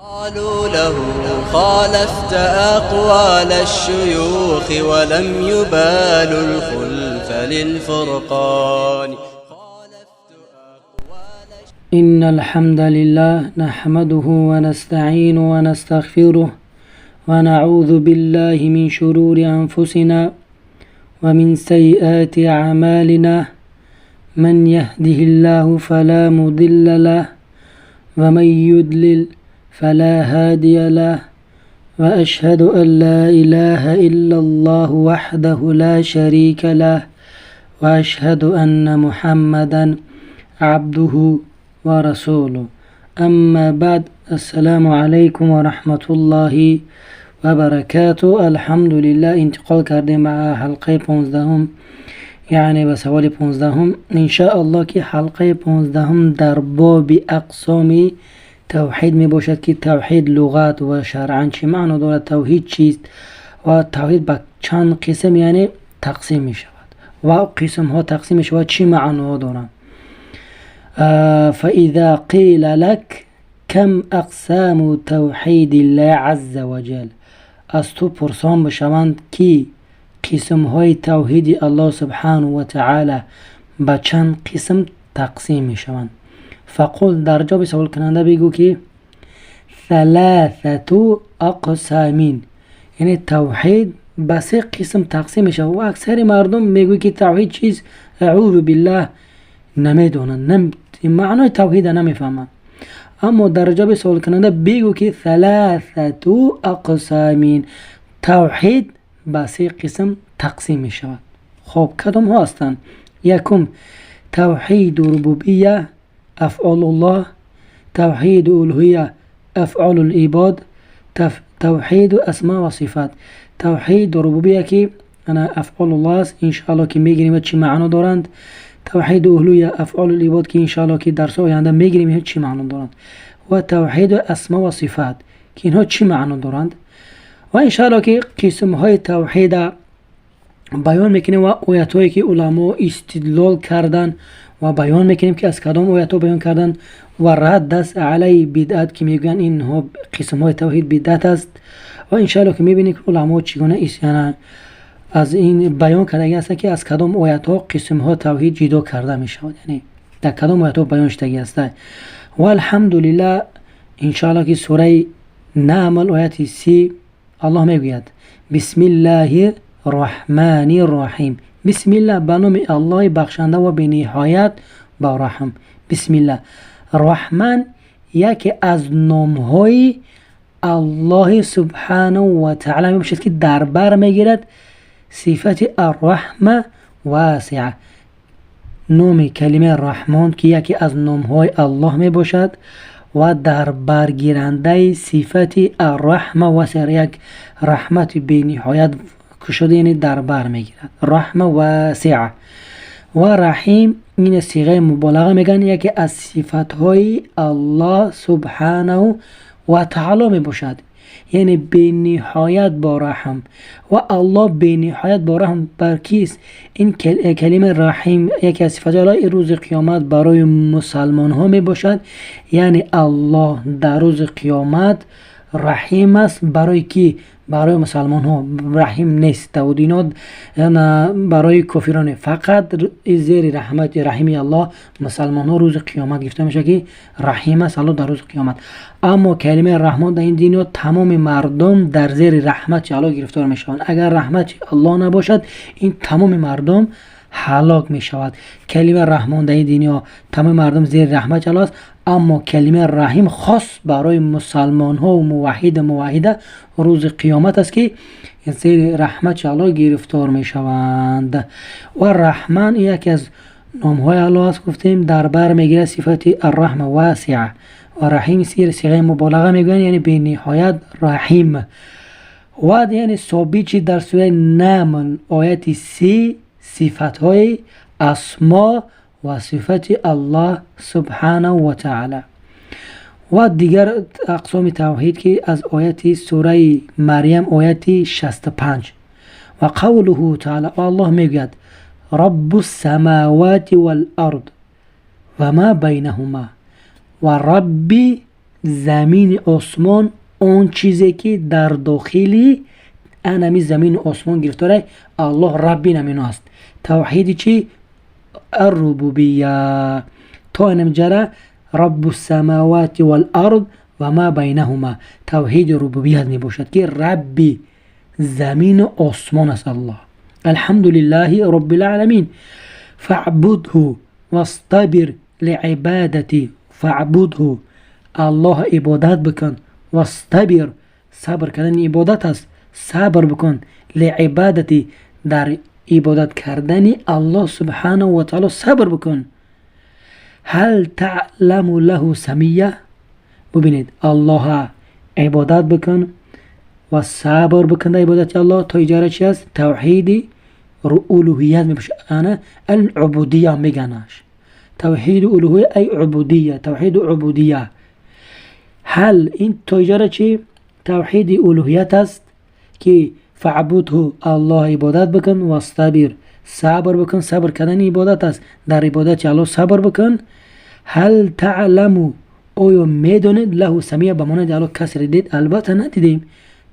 قالوا له خالفت أقوال الشيوخ ولم يبالوا الخلف للفرقان. إن الحمد لله نحمده ونستعين ونستغفره ونعوذ بالله من شرور أنفسنا ومن سيئات أعمالنا، من يهده الله فلا مضل له ومن يضلل فلا هادي له، وأشهد أن لا إله إلا الله وحده لا شريك له، وأشهد أن محمدا عبده ورسوله. أما بعد، السلام عليكم ورحمة الله وبركاته. الحمد لله، انتقال کردیم به حلقه 15، یعنی به سوال 15. انشاءالله که حلقه 15 در باب اقسام توحید می باشد که توحید لغت و شرعا چه معنا دارد، توحید چیست و توحید به چند قسم یعنی تقسیم می شود و قسم ها تقسیم می شود چه معنا دارند. فإذا قيل لك كم أقسام توحید الله عز وجل، از تو پرسان بشوند که قسم های توحید الله سبحانه و تعالی به چند قسم تقسیم می شوند، فقل، در جواب سوال کننده بگو که ثلاثة أقسام، یعنی توحید به سه قسم تقسیم می شود. و اکثر مردم میگوی که توحید چیز، اعوذ بالله، نمیدونند، معنای توحید نمیفهمند. اما در جواب سوال کننده بگو که ثلاثة أقسام، توحید به سه قسم تقسیم می شود. خب، کدام ها هستند؟ یکم، توحید ربوبیه افعال الله، توحید الوهیه افعال العباد، توحید اسماء و صفات. توحید ربوبیه که انا افعال الله است، انشاءالله که میگیریم چی معنا دارند. توحید الوهیه افعال العباد که انشاءالله که درس آینده میگیریم چی معنا دارند، و توحید اسماء و صفات که اینها چی معنا دارند. و انشاءالله که قسم های توحید بیان میکنیم و آیت هایی که علما استدلال کردن و بیان میکنیم که از کدام آیت ها بیان کردن و رد است علی بدعت که میگویند اینها قسم های توحید بدعت است. و انشاءالله که میبینیم که علما چگونه از این بیان کرده است که از کدام آیت ها قسم ها توحید جدا کرده می شود، یعنی در کدام آیت ها بیان شدگی است. و الحمدلله، انشاءالله که سوره نمل آیت 30 الله میگوید: بسم الله الرحمن الرحیم. بسم الله، به نام الله بخشنده و بینهایت با رحم. بسم الله الرحمن یکی از نامهای الله سبحانه و تعالی میباشد که در بر میگیرد صفت الرحمه واسعه. نام کلمه رحمان که یکی از نامهای الله می باشد و در برگیرنده صفت الرحمه واسعه، یک رحمت بینهایت کشاده، یعنی در بر میگیرد رحمه واسعه. و رحیم، این صیغه مبالغه میگن، یکی از صفت های الله سبحانه و تعالی می باشد، یعنی بینهایت با رحم. و الله بینهایت با رحم بر کیست؟ این کلمه رحیم یکی از صفات الله روز قیامت برای مسلمان ها می باشد، یعنی الله در روز قیامت رحیم است. برای کی؟ برای مسلمان ها رحیم نیست و اینا برای کافران. فقط زیر رحمت رحیمی الله مسلمان ها روز قیامت گفته میشه که رحیم است الله در روز قیامت. اما کلمه رحمان در این دنیا تمام مردم در زیر رحمت الله گرفتار میشوند. اگر رحمت الله نباشد، این تمام مردم هلاک می شود. کلمه رحمان در این دنیا تمام مردم زیر رحمت الله است، اما کلمه رحیم خاص برای مسلمان ها و موحد موحده روز قیامت است که زیر رحمت الله گرفتار می شوند. و رحمان یکی از نام های الله است، گفتیم در بر میگیره صفت الرحمه واسعه. و رحیم سیر صیغه مبالغه میگوین، یعنی به نهایت رحیم. و یعنی ثابت در سوره نمل آیت 30 صفت های اسما و صفت الله سبحانه و تعالی. و دیگر اقسام توحید که از آیت سوره مریم آیت 65 و قوله تعالی، و الله میگوید: رب السماوات والارض و ما بینهما و رب Замини осмон, он чизе ки дар дохили анами замини осмон гирифтора, Аллоҳ рабби намино аст. Тавҳиди чӣ? Аррубубия. То анамҷара раббу самавати вал-ард ва ма байнаҳума, тавҳиди рубубият мебошад, ки рабби замину осмон аст Аллоҳ. Алҳамду лиллаҳи роббил аламин. Фаъбудҳу вастабир лиибадати. Фаъбудҳу, Аллоҳ ибодат бикун. Вастабир, сабр кардани ибодат аст, сабр бикун. Лиибадати, дар ибодат кардани Аллоҳ субҳанаҳу ва таъало сабр бикун. Ҳал таъламу лаҳу самия? Бубинед, Аллоҳа ибодат бикун ва сабр бикун дар ибодати Аллоҳ. То иҷара чи аст? Тавҳиди улуҳият мебошад. Ана алубудия меганаш, тавҳиди улуҳия, ай убудия, тавҳиди убудия. Ҳал ин то иҷара чи тавҳиди улуҳият аст, ки фаъбудҳу, Аллоҳ ибодат бикун, вастабир, сабр бикун. Сабр кардани ибодат аст, дар ибодати Аллоҳ сабр бикун. Ҳал таъламу, оё медонед, лаҳу самия, ба монанди Аллоҳ касре дид? Албатта, надидем.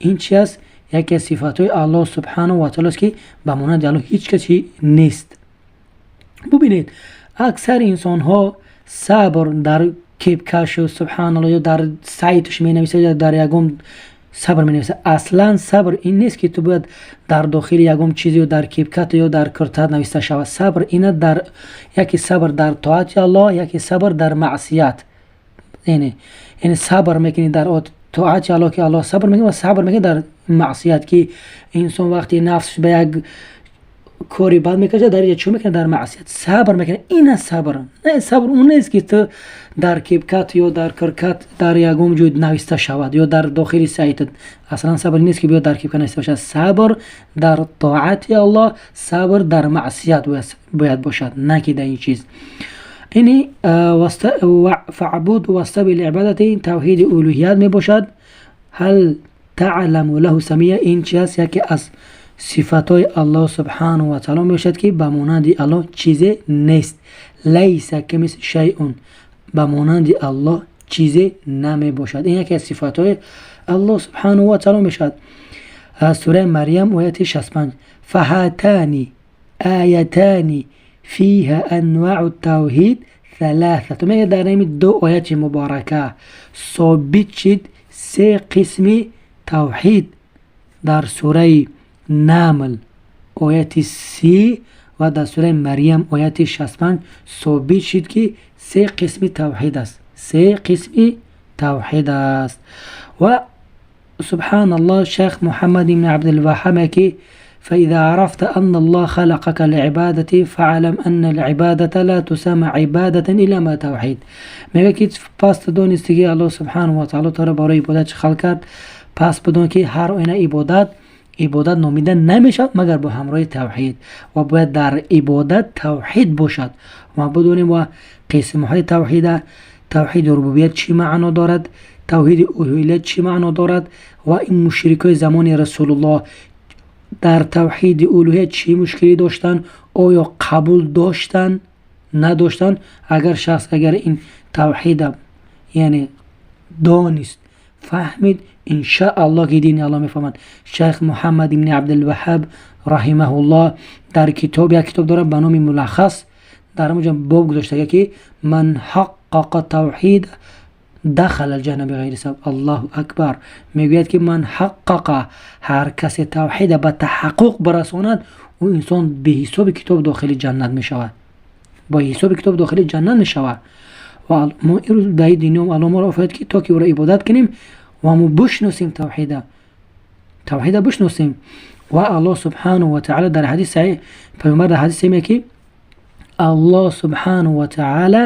Ин чи аст? Яке аз сифатҳои Аллоҳ субҳанаҳу ва таъала аст, ки ба монанди Аллоҳ ҳеҷ касе нест. Бубинед, аксари инсонҳо сабр дар кепкашу, субҳаналло, ё дар сайташ менависад, ё дар ягон сабр менависад. Аслан сабр ин нест, ки ту бояд дар дохили ягон чиз ё дар кепкат ё дар куртат нависта шавад. Сабр ина дар яке сабр дар тоати Аллоҳ, яке сабр дар маъсият. Яъне сабр мекунӣ дар тоати Аллоҳ, ки Аллоҳ сабр мекунӣ, ва сабр мекунӣ дар маъсият, ки инсон вақти нафсш ба як кори бад мекашад, дар инҷа чӣ мекунад? Дар маъсият сабр мекунад. Ина сабр. Не, сабр он нест, ки ту дар кепкат ё дар киркат дар ягон ҷой нависта шавад ё дар дохили сайтат. Аслан сабр нест, ки биёд дар кепка нависта бошад. Сабр дар тоати Аллоҳ, сабр дар маъсият бояд бошад, на ки дар ин чиз. Ини фаъбуд вастабир лиибадати тавҳиди улуҳият мебошад. Ҳал таъламу лаҳу самия, ин чи аст? Яке аз сифатҳои Аллоҳ субҳанаҳу ва таъала мебошад, ки ба монанди Аллоҳ чизе нест. Лайса камисли шайъун, ба монанди Аллоҳ чизе намебошад. Ин яке аз сифатҳои Аллоҳ субҳанаҳу ва таъала мешавад. Сураи Марьям, ояти 65. Фаҳатани оятани фиҳа анвау тавҳид саласату. Мега, дар ҳами ду ояти муборака собит шид се қисми тавҳид. Дар сураи Намл, ояти 30, ва дар сураи Марьям, ояти 65, собит шид, ки се қисми тавҳид аст, се қисми тавҳид аст. Ва субҳаналлоҳ, шайх Муҳаммад ибни Абдулваҳҳаб, ки فإذا عرفت أن الله خلقك لعبادته فاعلم أن العبادة لا تسمى عبادة إلا مع توحيد. میگه که پس دونستی که الله سبحانه و تعالی تو را برای عبادت خلق کرد، پس بدون که هر آینه عبادت عبادت номида намешавад, магар бо ҳамроҳи тавҳид, ва бояд дар ибодат тавҳид бошад. Ма бидонем ва қисмҳои тавҳида: тавҳиди рубубият чӣ маъно дорад, тавҳиди улуҳият чӣ маъно дорад, ва ин мушрикои замони Расулуллоҳ дар тавҳиди улуҳият чӣ мушкилӣ доштанд, оё қабул доштанд, надоштанд. Агар шахс агар ин тавҳида, яъне донист, фаҳмид, иншааллоҳ, ки дини Аллоҳ мефаҳмад. Шайх Муҳаммад ибни Абдулваҳҳаб раҳимаҳуллоҳ дар китоб, як китоб дорад ба номи Мулахас, дар ҳамонҷо боб гузоштага, ки ман ҳаққақа тавҳид дахала алҷанна биғайри ҳисоб. Аллоҳу акбар! Мегӯяд, ки ман ҳаққақа, ҳар касе тавҳида ба таҳаққуқ барасонад, ӯ инсон беҳисоби китоб дохили ҷаннат мешавад, бо ҳисоби китоб дохили ҷаннат мешавад. Ва мо имрӯз дар ин дунё Аллоҳ моро офарид, ки то ки ӯро ибодат кунем ва мо бишносем тавҳида, тавҳида бишносем. Ва Аллоҳ субҳанаҳу ва таъала дар ҳадис саҳиҳ, Паёмбар дар ҳадис мегӯяд, ки Аллоҳ субҳанаҳу ва таъала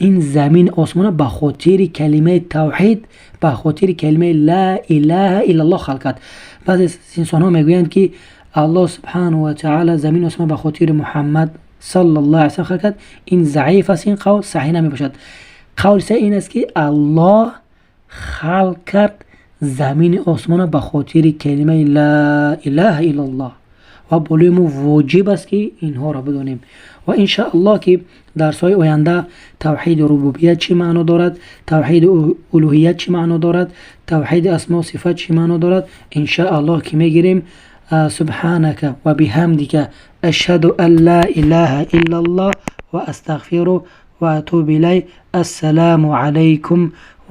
ин замин осмона ба хотири калимаи тавҳид, ба хотири калимаи ла илаҳа иллаллоҳ халқ кард. Баъзе инсонҳо мегӯянд, ки Аллоҳ субҳанаҳу ва таъала замин осмон ба хотири Муҳаммад саллаллоҳу алайҳи васаллам халқ кард. Ин заиф аст, ин қавл саҳиҳ намебошад. Қавли саҳиҳ ин аст, ки Аллоҳ халқ кард замини осмона ба хотири калимаи ла илаҳа иллаллоҳ. Ва болои мо воҷиб аст, ки инҳоро бидонем. Ва иншааллоҳ, ки дарсҳои оянда тавҳиди рубубият чӣ маъно дорад, тавҳиди улӯҳият чӣ маъно дорад, тавҳиди асмо сифат чӣ маъно дорад, иншааллоҳ, ки мегирем. سبحانك وبحمدك، أشهد أن لا إله إلا الله وأستغفرك وأتوب إليك. السلام عليكم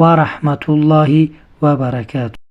ورحمة الله وبركاته.